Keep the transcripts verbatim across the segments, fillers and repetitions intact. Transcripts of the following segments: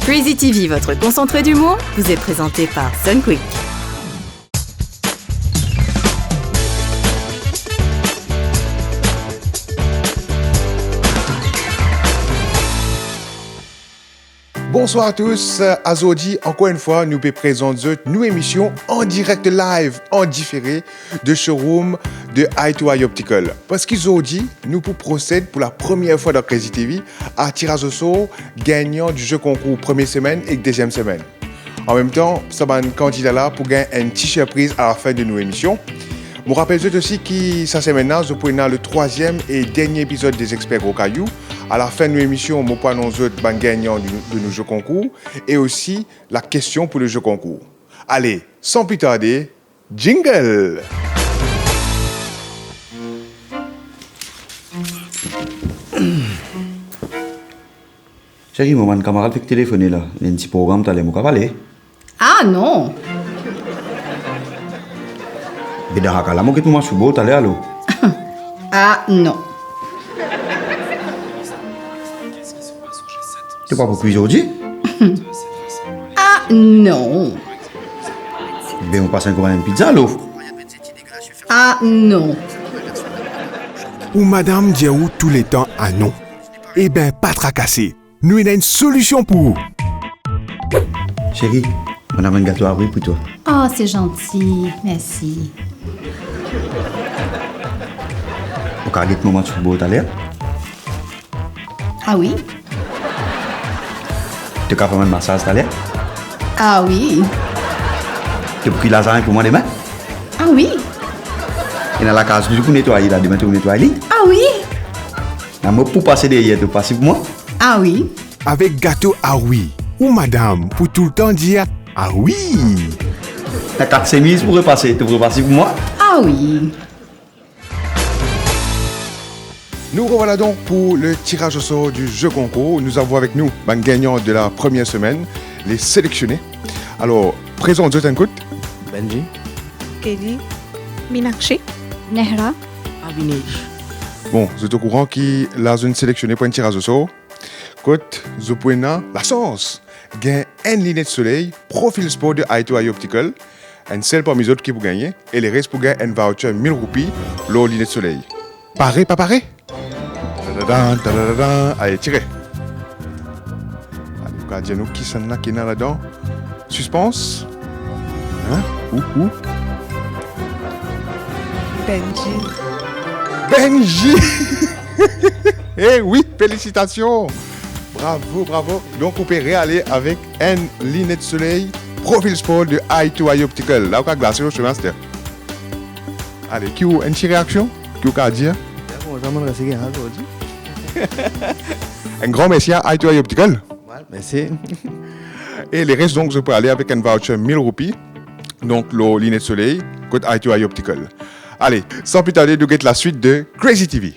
Crazy T V, votre concentré d'humour, vous est présenté par Sunquick. Bonsoir à tous. Azordi, ankor enn fwa, nou pe prezant zot nou emision an direk live, an difere de showroom de Eye to Eye Optical. Parski zordi, nou pou prosed pou la premie fwa dan Crazy T V a tiraz osor gagnan di ze konkour premie semenn ek deziem semenn. An mem tan, sa bann kandida la pou gagn enn ti sirpriz a la fin de nou emision. Mo rapel zot osi ki sa semenn la, zot pou ena le trwaziem e dernie epizod de Expert Gros Caillou. A la fin de nou emision, mo pou anons zot bann gagnan de, de nou ze konkour e osi la kestion pou le ze konkour. Ale, san pli tarde, jingle! Seri, mo bann kamarad fek telefone la. Ena enn ti program taler, mo kav ale? Ah non! Be dan sa ka la, mo get mo match foutbol taler alor. Ah non! To pa pou kwi zordi? Ah non! Be mo pas al komann enn pizza alor. Ah non! Ou madam dir ou touletan ah non. Eben, pa trakase. Nou ena enn solision pou ou. Seri, mo amenn gato Harry pou twa. Oh, c'est gentil, merci. Ou kav get mo match foutbol taler? Ah oui. To kav fer mwa enn masaz taler? Ah oui. To pou kwi lazagn pou mwa demin? Ah oui. Ena lakaz nou pou netwaye la, demin to pou netway li? Ah oui. Ena mop pou pase deryer, to pase pou mwa? Ah oui. Avek gato Harry, ou madam pou toultan dir ah oui. Ena kat semiz pou repase, to pou repase pou mwa? Ah oui. Nous revoilà donc pour le tirage au sort du jeu concours. Nous avons avec nous bann gagnan de la première semaine, les sélectionnés. Alors, prezant zot enn kout. Benji. Kelly. Minakshi. Nehra. Avinesh. Bon, zot okouran ki la zot inn selektione pou enn tiraz osor. Kot zot pou ena lasans gagn enn linet soley Profil Sport de Eye to Eye Optical. Enn sel parmi zot ki pou gagne, e leres pou gagn enn voucher mil roupi lor linet soley. Pare, pa pare? Tadadan, tadadan. Ale, tire. Ale, ou kav dir nou kisannla ki ena ladan? Sispans. Hein? Ou, ou? Benji. Benji! Eh oui, felisitasion! Bravo, bravo! Donk, ou pe reale avek enn linet soley Profil Sport de Eye to Eye Optical. La, ou kav glase lor sime aster. Ale, ki ou, enn ti reaksion? Ki ou kav dir? Bien kontan, mo resi gagn azordi. Enn gran mersi a Eye to Eye Optical. Wel, mersi. E leres, donk, zot pou ale avek enn voucher mil roupi. Donk, lor linet soley, kot Eye to Eye Optical. Ale, san pli tarde, nou get laswit de Crazy T V.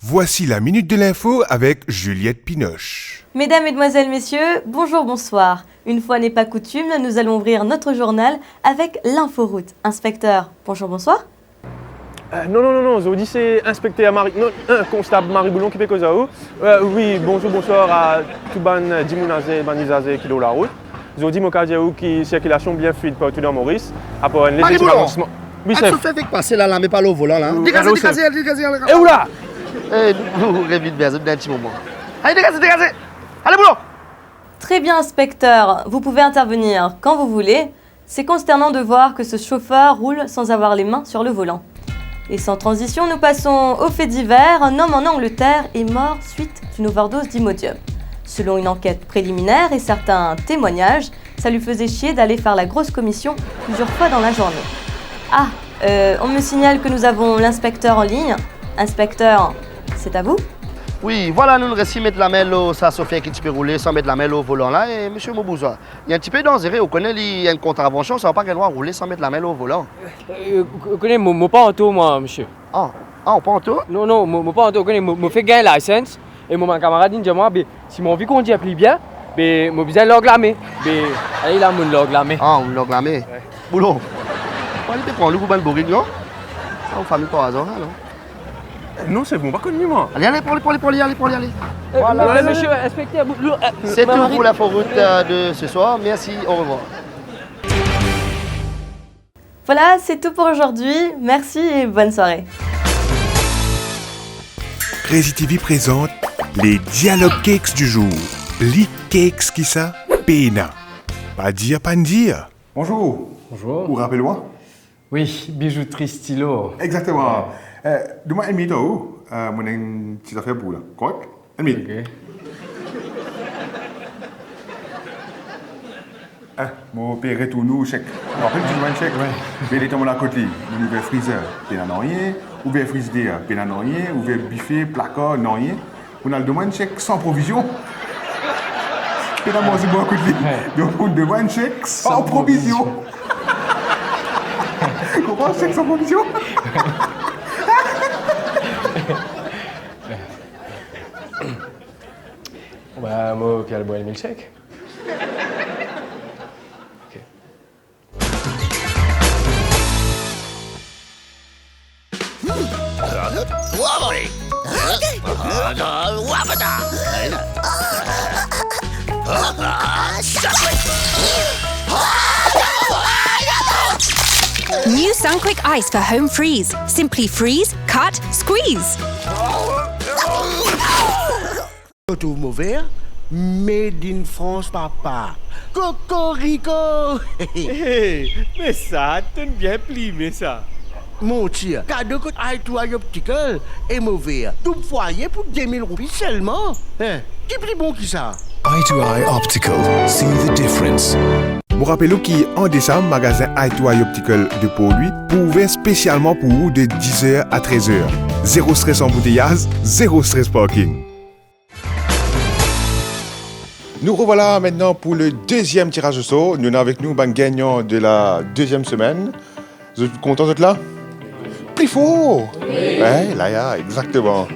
Voici la minute de l'info avec Juliette Pinoche. Mesdames, Mesdemoiselles, Messieurs, bonjour, bonsoir. Une fois n'est pas coutume, nous allons ouvrir notre journal avec l'inforoute. Inspecteur, bonjour, bonsoir. Euh, non, non, non, non, zordi se inspekter Mari, non, euh, konstab Mari Boulon ki pe koz ar ou. Euh, wi, bonzour, bonswar a tou bann dimoun aze, bann izaze ki lor larout. Zordi, mo kav dir ou ki sirkilasion bien fluid partou dan Moris, apar enn leze ti ralontisman. Wi, sef. Sofer fek pase la, lame pa lor volan la. Degaze, degaze, degaze. E ou la? E, nou, nou revinn bien, zot dan enn ti moman. Ale, degaze, degaze. Ale, Boulon. Très bien, inspecteur. Vous pouvez intervenir quand vous voulez. C'est consternant de voir que ce chauffeur roule sans avoir les mains sur le volant. Et sans transition, nous passons aux faits divers. Un homme en Angleterre est mort suite d'une overdose d'Imodium. Selon une enquête préliminaire et certains témoignages, ça lui faisait chier d'aller faire la grosse commission plusieurs fois dans la journée. Ah, euh, on me signale que nous avons l'inspecteur en ligne. Inspecteur, c'est à vous ? Wi, vwala, nou resi met lame lor sa sofer ki ti pe roule san met lame lor volan la, e misie, mo bouzwa. Li enn tipe danzere, ou kone li enn kontravansion, sa ou pa gagn drwa roule san met lame lor volan. Euh, ou kone, mo, mo pa an tor, mwa, misie. Ah, ah, ou pa an tor? Non, non, mo, mo pa an tor, ou kone, mo, mo fek gagn license, e mo bann kamarad inn dir mwa, be, si mo anvi kondir pli bien, be, mo bizin larg lame. Be, ale la, mo'nn larg lame. Ah, ou larg lame. Wi. Boulon, Pou ale pran li pou bann bourik, non? Sa ou fami par azar, non? Non, se bon, pa konn li, mwa. Ale, ale, pran li, pran li, pran li, ale, pran li, ale. Eh, voilà. Monsieur, monsieur, inspecteur, vous, vous, euh, c'est tout pour l'inforoute, euh, de ce soir. Merci, au revoir. Voilà, c'est tout pour aujourd'hui. Merci et bonne soirée. Crazy T V présente les dialogues cakes du jour. Pli cakes ki sa, pena. Pa dir, pa dir. Bonjour. Bonjour. Ou rapel mwa? Oui, bijoutri Stylo. Exactement. Euh, donn mwa enn minit, oh. Euh, mo ena enn ti zafer pou ou la. Korek? Enn minit. Ok. Ah, mo pe retourn ou sek. Ou rapel ti bann sek? Wi. Me letan mo al kot li, mo ouver frizer, pena nanye, ouver frizider, pena nanye, ouver bife, plakar, nanye. Ou al demann sek san provizion. Pena manze bon kot li. Wi. Donk, ou demann sek san provizion. Konpran, sek san provizion? Ba, mo pe al bwar enn milkshake. Ok. New Sunquick Ice for home freeze. Simply freeze, cut, squeeze. To trouv mo ver? Made in France, papa. Kokoriko! Hey, me sa, to'nn bien plime sa. Mon tir, kado kot Eye to Eye Optical e mo ver doub fwaye pou de mil roupi selman. Hein, ki pli bon ki sa? Eye to Eye Optical, see the difference. Mo rapel ou ki an desam, magazin Eye to Eye Optical de Port-Louis pou ouver spesialman pou ou de diz er a trez er. Zero stres anbouteyaz, zero stres parking. Nou revwala aster pou le deziem tiraz o sor. Nou ena avek nou bann gagnan de la deziem semenn. Zot kontan, zot la? Pli for! Wi. Wi, la, ya, exakteman.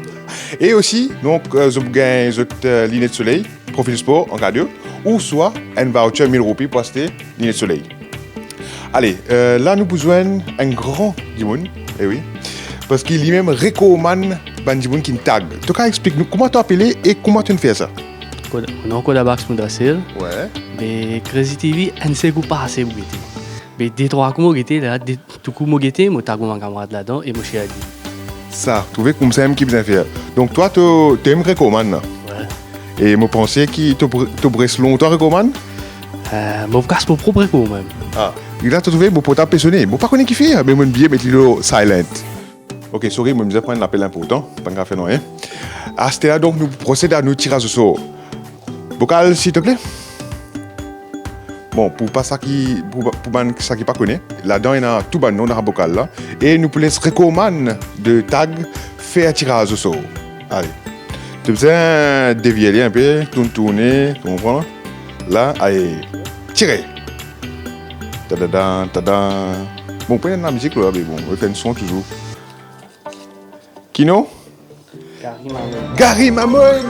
E osi, donk, euh, zot pou gagn zot, euh, linet soley, Profil Sport, an kado, ouswa enn voucher mil roupi pou aste linet soley. Ale, euh, la nou pou zwenn enn gran dimoun, e wi, parski limem rekormann bann dimoun ki'nn tag. To kav explik nou kouma to apele e kouma to'nn fer sa? Kod-, non, Kodabax Moudrasel. Wi. Be Crazy T V, enn sel kou pase pou gete. Be de trwa kou mo gete la, de, tou kou mo gete, mo tag mo bann kamarad ladan e mo share li. Sa, trouve koumsa mem ki bizin fer. Donk twa, to, to mem rekormann la. Wi. E mo panse ki to pou, to pou res lontan rekormann? Euh, mo pou kas mo prop rekor mem. Ah, e la to trouve mo portab pe sone. Mo pa kone kifer, me mo'nn bliye met li lor silent. Ok, sorry, mo bizin pran enn lapel inportan, pa grav, fer nanye. Aster la, donk, nou pou prosed a nou tiraz o sor. Bokal, silteple. Bon, pou pa sa ki, pou, pou bann sa ki pa kone, ladan ena tou bann nom dan sa bokal la, e nou pou les rekormann de tag fer tiraz o sor. Ale. To bizin devir li inpe, tourn, tourne, to konpran? La, ale, tire. Tadada, tada. Bon, pena lamizik la, me bon, mo fer enn son touzour. Ki nom? Gary Mamod. Gary Mamod.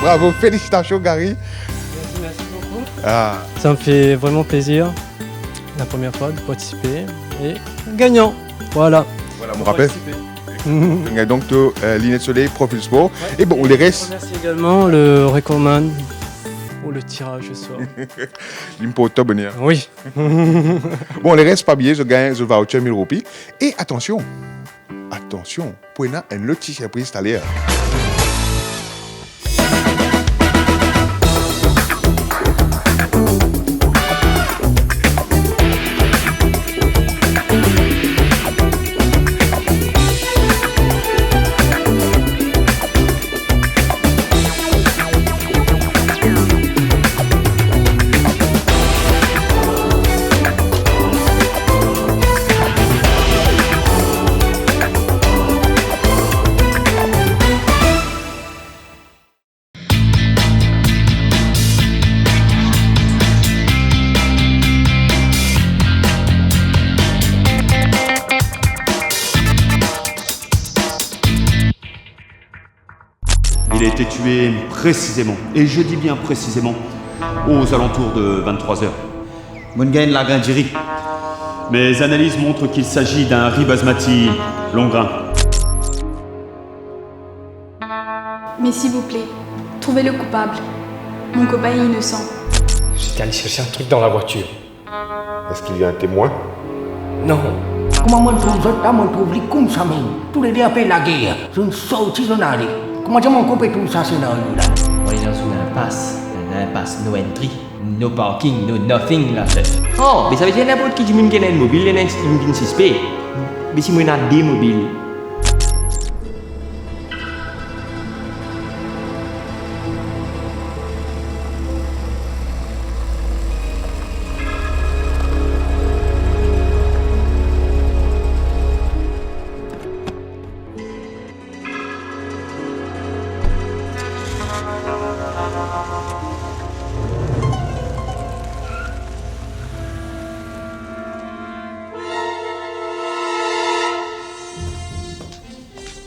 Bravo, felisitasion, Gary. Merci, merci beaucoup. Ah. Ça me fait vraiment plaisir, la première fois de participer et gagnant. Voilà. Voilà, mo rapel. Participer. Donk, to, euh, linet soley, Profil Sport. Ouais. E bon, le res. Je remercie également le rekormann pour le tirage au sort. Li inportan, bonheur. Oui. Bon, le res, pa bliye, zot gagn zot voucher mil roupi. E atansion, atansion, pou ena enn lot ti sirpriz taler. Il a été tué précisément, et je dis bien précisément, aux alentours de vingt-trois heures. Mo'nn gagn lagrin diri. Mes analyses montrent qu'il s'agit d'un Harry Basmati long grain. Mais s'il vous plaît, trouvez le coupable. Mon copain est innocent. J'étais allé chercher un truc dans la voiture. Est-ce qu'il y a un témoin ? Non. Kouma mo trouv zot la, mo trouv li koumsa mem. Toulede apel lager. Zot sorti, zot ale. Kouma dir mo ankor pe trouv sa senario la? On est dans une impasse. Une impasse, no entry, no parking, no nothing la, chef. Oh, me savedir ninport ki dimoun ki ena enn mobil, li ena enn, enn sispek. Me si mo ena de mobil.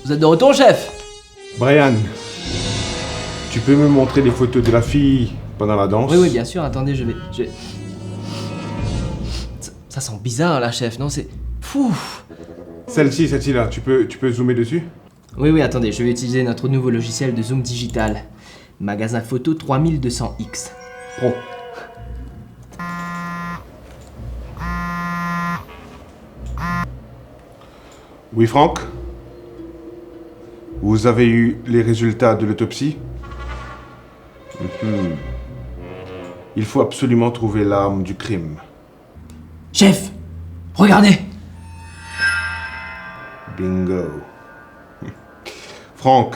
Vous êtes de retour, chef ? Brian, tu peux me montrer les photos de la fille pendant la danse ? Oui, oui, bien sûr. Attendez, je vais, je vais. Ça, ça sent bizarre, là, chef, non ? C'est, pouf. Celle-ci, celle-ci là, tu peux, tu peux zoomer dessus ? Oui, oui, attendez, je vais utiliser notre nouveau logiciel de zoom digital. Magasin photo trois mille deux cents X Pro. Oui, Franck ? Vous avez eu les résultats de l'autopsie ? Mhm. Il faut absolument trouver l'arme du crime. Chef, regardez. Bingo. Franck,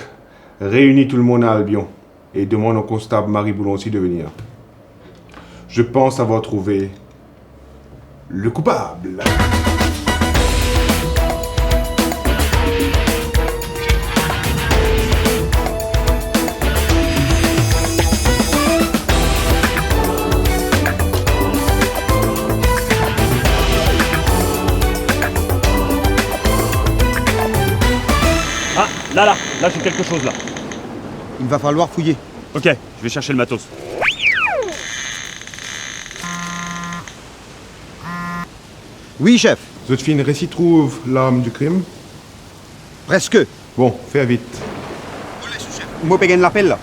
réunis tout le monde à Albion et demande au constable Marie Bouloncy de venir. Je pense avoir trouvé le coupable. Ah, là, là, là, j'ai quelque chose, là. Il va falloir fouiller. Ok, je vais chercher le matos. Wi, chef. Zot finn resi trouv larm di krim? Preske. Bon, fer vit. Mo pe gagn lapel la.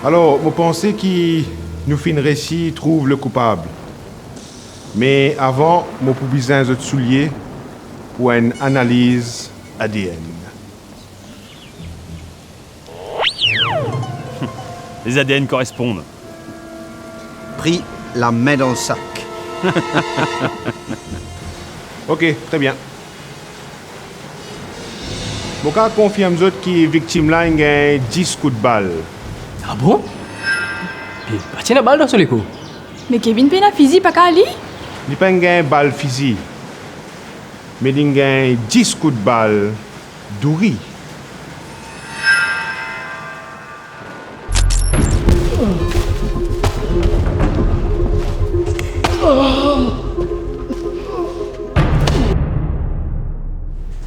Alor, mo panse ki nou finn resi trouv le koupab. Me avan, mo pou bizin zot soulie pou enn analiz A D N. Les A D N correspondent. Pris la main dans le sac. Ok, très bien. Mo kav konfirm zot ki viktim la inn gagn dis kout bal. Ah bon? Li pa ti ena bal dan so lekor? Me Kevin pena fizi, pa kapav li? Li pa'nn gagn bal fizi, me li'nn gagn dis kout bal douri.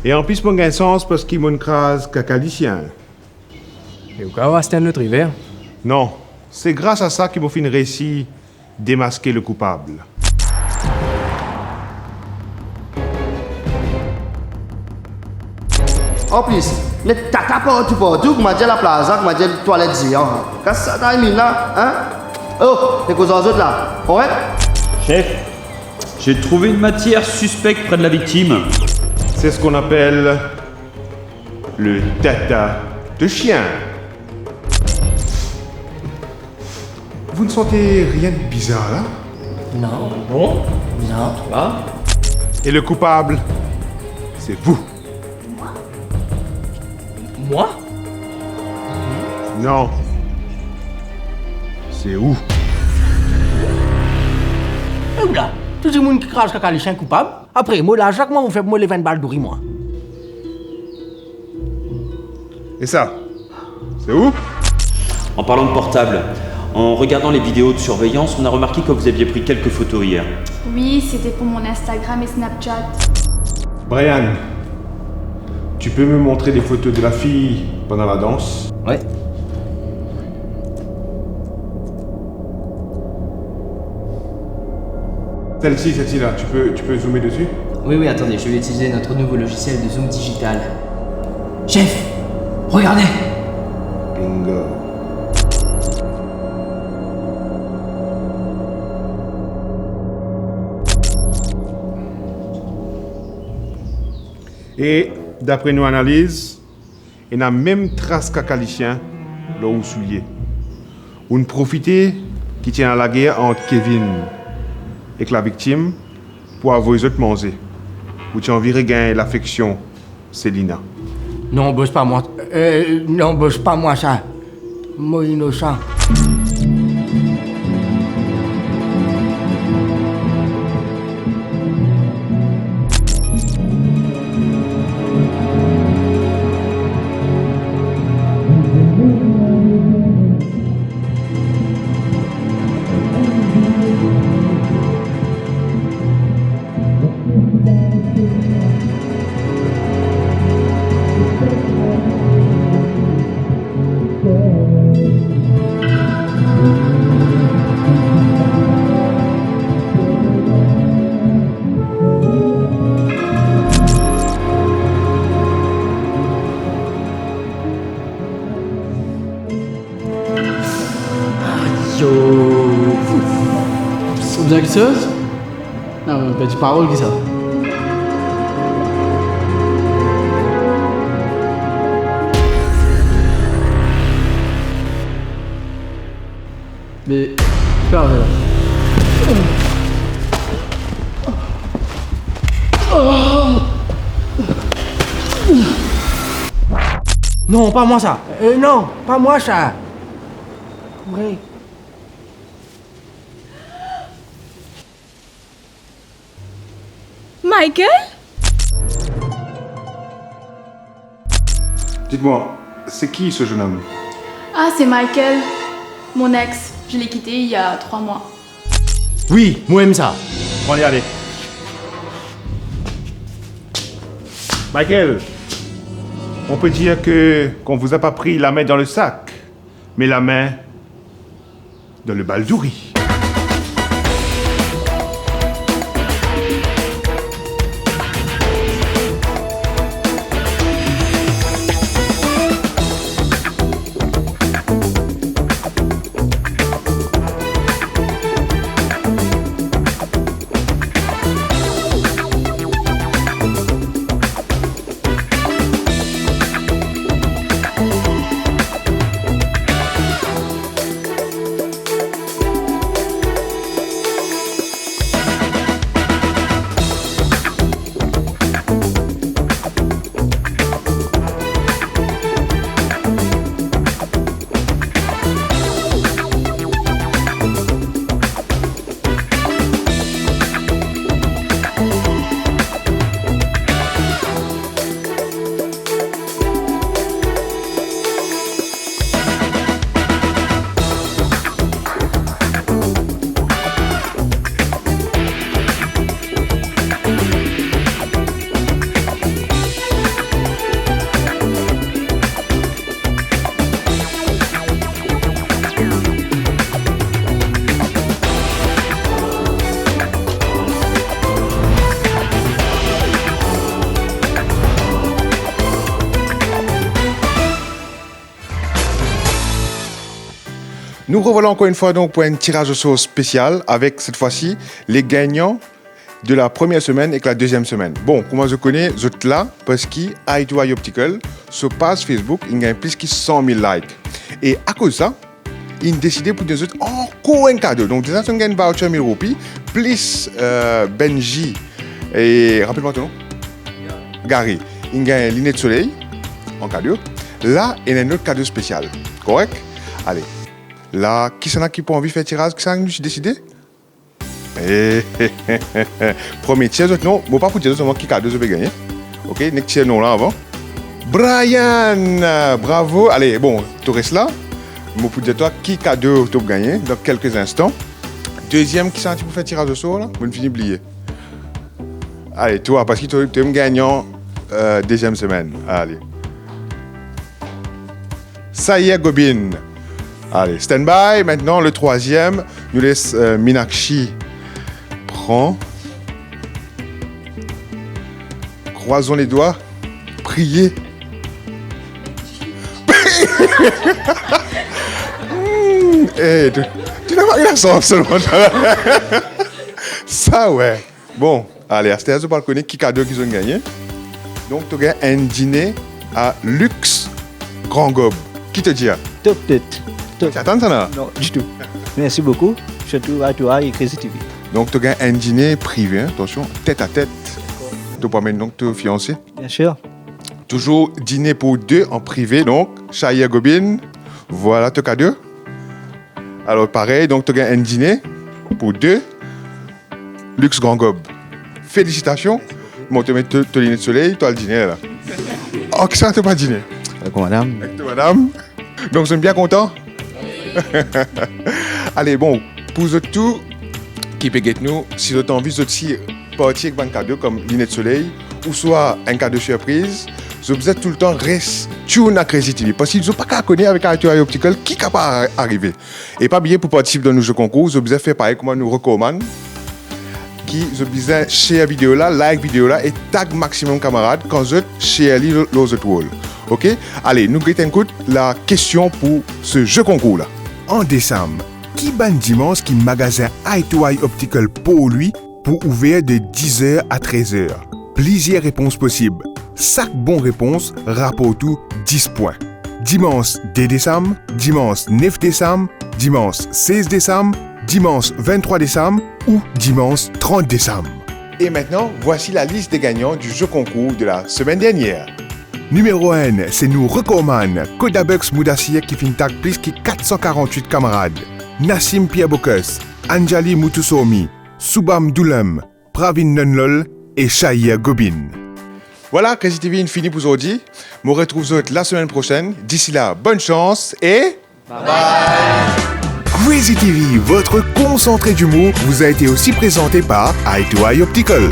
E anplis, mo'nn gagn sans parski mo'nn kraz kaka lisien. E ou kav aste enn lot rever? Non, se gras a sa ki mo finn resi demaske le koupab. Anplis, met tata partou partou, koumadir laplaza, koumadir twalet zean. Kas sa dan liminn la, hein? Oh, pe koz ar zot la, korek? Chef, j'ai trouvé une matière suspecte près de la victime. C'est ce qu'on appelle le tata de chien. Vous ne sentez rien de bizarre là? Non. Bon? Non. Ah. Et le coupable, c'est vous. Moi? Non. C'est ou. E ou la, tou dimoun ki kraz kaka lisien koupab. Apre, mo la, sa kouma mo fer pou mo lev enn bal douri mwa? Et ça, c'est où? En parlant de portable, en regardant les vidéos de surveillance, on a remarqué que vous aviez pris quelques photos hier. Oui, c'était pour mon Instagram et Snapchat. Brian, tu peux me montrer des photos de la fille pendant la danse? Ouais. Celle-ci, celle-ci là, tu peux, tu peux zoomer dessus ? Oui, oui, attendez, je vais utiliser notre nouveau logiciel de zoom digital. Chef, regardez ! Bingo. E dapre nou analiz, ena mem tras kaka lisien lor ou soulie. Ou'nn profite ki ti ena lager ant Kevin ek laviktim pou avoy zot manze. Ou ti anvi regagn lafeksion Selina. Non, bos, pa mwa. Eh, non, bos, pa mwa sa. Mo inosan. Ayo. Ou bizin kiksoz? Non, mo perdi parol ki sa. Me, pa la. Non, pa mwa sa. Euh, non, pa mwa sa. Kouri. Michael ? Dites-moi, c'est qui ce jeune homme ? Ah, c'est Michael, mon ex. Je l'ai quitté il y a trois mois. Wi, mo enn sa. Bon, allez, allez. Michael, on peut dire que qu'on vous a pas pris la main dans le sac, mais la main dans le baldouri. Nou revwala ankor enn fwa, donk, pou enn tiraz o sor spesial avek, set fwa si, le gagnan de la première semaine ek la deuxième semaine. Bon, kouma zot kone, zot la, parski Eye to Eye Optical, so paz Facebook, inn gagn plis ki san mil like. E akoz sa, inn deside pou donn zot ankor enn kado. Donk, deza, zot inn gagn voucher mil roupi, plis, euh, Benji. E rapel mwa to nom? Gary. Inn gagn linet soley an kado. La, ena enn lot kado spesial. Korek? Ale. La, kisannla ki pou anvi fer tiraz? Kisannla ki deside? Eh, premie tir zot non, mo pa pou dir zot selman ki kado zot pe gagne. Ok, nek tir non la avan. Brian, bravo. Ale, bon, to res la. Mo pou dir twa ki kado to pou gagne dan kelke instan. Deziem, kisannla ti pou fer tiraz o sor la? Mo'nn fini bliye. Ale, twa, parski to, to gagnan, euh, deziem semenn. Ale. Sa y est, Gobin. Ale, stand by. Maintenant, le troisième, nou les, euh, Minakshi pr-, Pran. Croisons les doigts. Priye. Hmm, eh, to, to ena mari lasans selman. Sa, wey. Bon, ale, aster zot pou al kone ki kado ki zot gagne. Donk, to gagn enn dine a Luxe Grand Gaube. Ki to dir? Top, top, top. To atann sa la? Non, ditou. Mersi boukou, sirtou a twa e Crazy T V. Donk, to gagn enn dine prive, hein, atansion, tet a tet. To pou amenn donk to fianse. Bien sir. Touzour dine pou de an prive, donk, Shahir Gobin, vwala to kado. Alor, parey, donk, to gagn enn dine pou de, Luxe Grand Gaube. Felisitasion. Bon, to met to, to linet soley, to al dine la. Ak sa, to pa dine. Avek madam. Avek to madam. Donk, zot bien kontan? Ale, bon, pou zot tou ki pe get nou, si zot anvi zot osi parti ek bann kado kom linet soley, ouswa enn kado sirpriz, zot bizin toultan res tune a Crazy T V, parski zot pa kapav kone avek Eye to Eye Optical ki kapav arive. E pa bliye, pou partisip dan nou ze konkour, zot bizin fer parey kouma nou rekormann, ki zot bizin share video la, like video la e tag maximum kamarad kan zot share li lor, lor zot wall. Ok? Ale, nou get enn kout lakestion pou se ze konkour la. An desam, ki bann dimans ki magazin Eye to Eye Optical Port Louis pou ouver de diz er a trez er? Plizier repons posib. Sak bon repons raport ou dis pwin. Dimans de desam, dimans nef desam, dimans sez desam, dimans vinn trwa desam ou dimans trant desam. Et maintenant, voici la liste des gagnants du jeu concours de la semaine dernière. Nimero enn, se nou rekormann Kodabucks Moudasir ki finn tag plis ki kat san karant-wit kamarad: Nassim Pierre Bocas, Anjali Muthuswamy, Subham Dulem, Pravin Nunlal e Shahir Gobin. Vwala, Crazy T V inn fini pou zordi. Mo retrouv zot lasemenn prosenn. D'ici là, bonne chance et bye bye. Crazy T V, votre concentré d'humour, vous a été aussi présenté par Eye to Eye Optical.